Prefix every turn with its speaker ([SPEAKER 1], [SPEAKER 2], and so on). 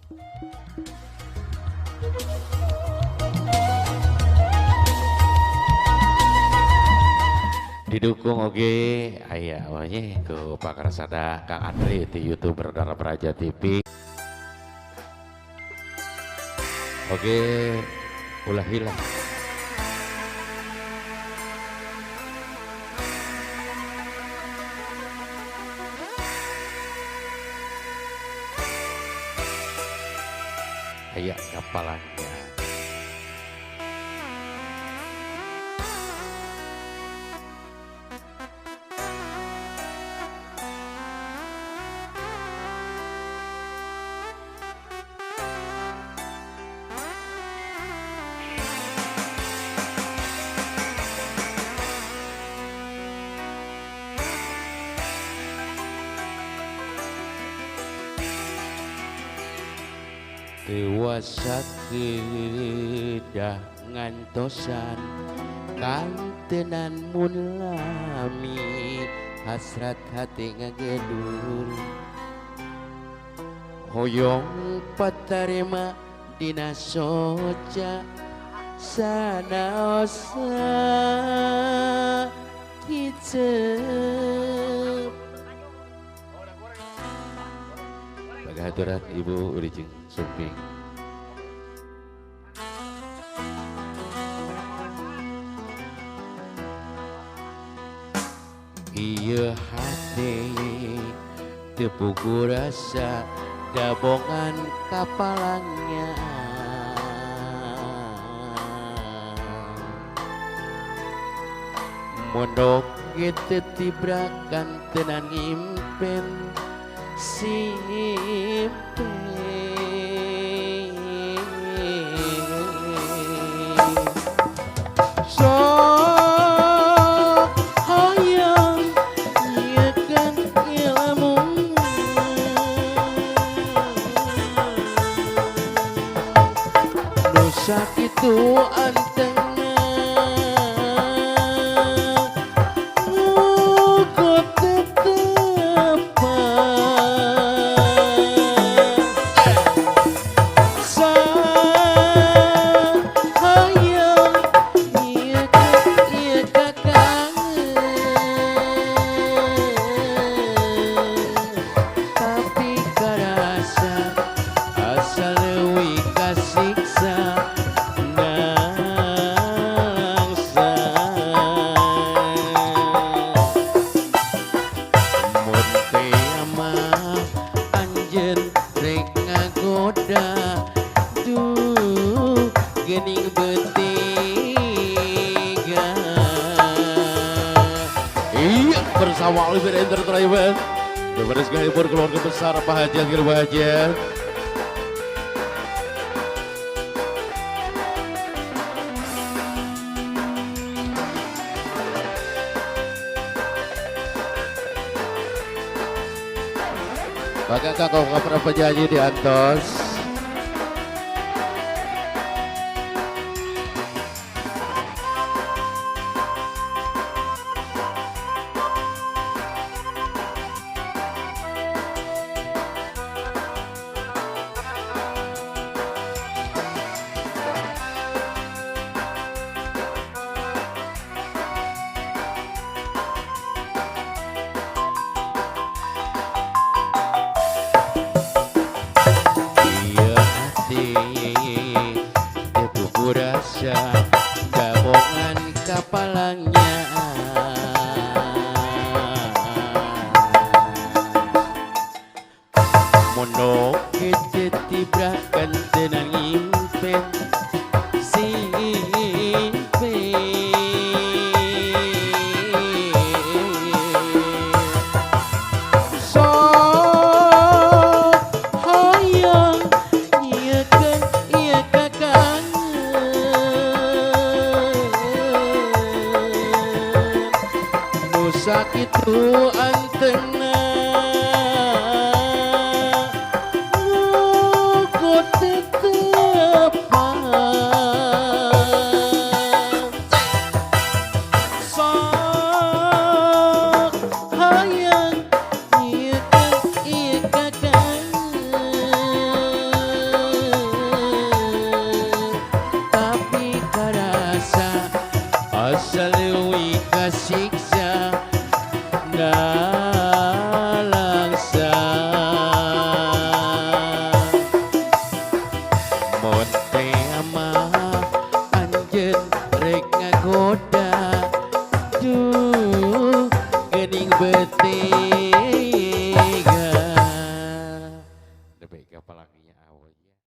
[SPEAKER 1] Didukung oge aya we ku Pakarsada Kang Andri di YouTuber Dara Praja TV. Oke, ulah hilang. Aya kapalanya. Dewasa kedah ngantosan kantenan mun lami hasrat hati ngagedur hoyong patarima dina soca sanaosa kicep. Pagahaturan Ibu Urijeng Sumping. Iya hati tepuku rasa dabongan kapalangnya mondok gitu tibrakan tenan impen simpen. So hayang nyekan ilmu nu sakitu antengna muga tetepan sayang ieu kakangen tapi karasa asa leuwih kasiksa nangsa mun teh mah anjeun rek ngagoda duh geuning betiga. Iya, bersama Oliver Entertainment kepada sekali keluarga besar Pak Haji Akhir Bahagia. Maka kakak pernah penyanyi di antos. Asa leuwih kasiksa nalangsa. Mun teh mah anjeun rek ngagoda, duh geuning beuteung.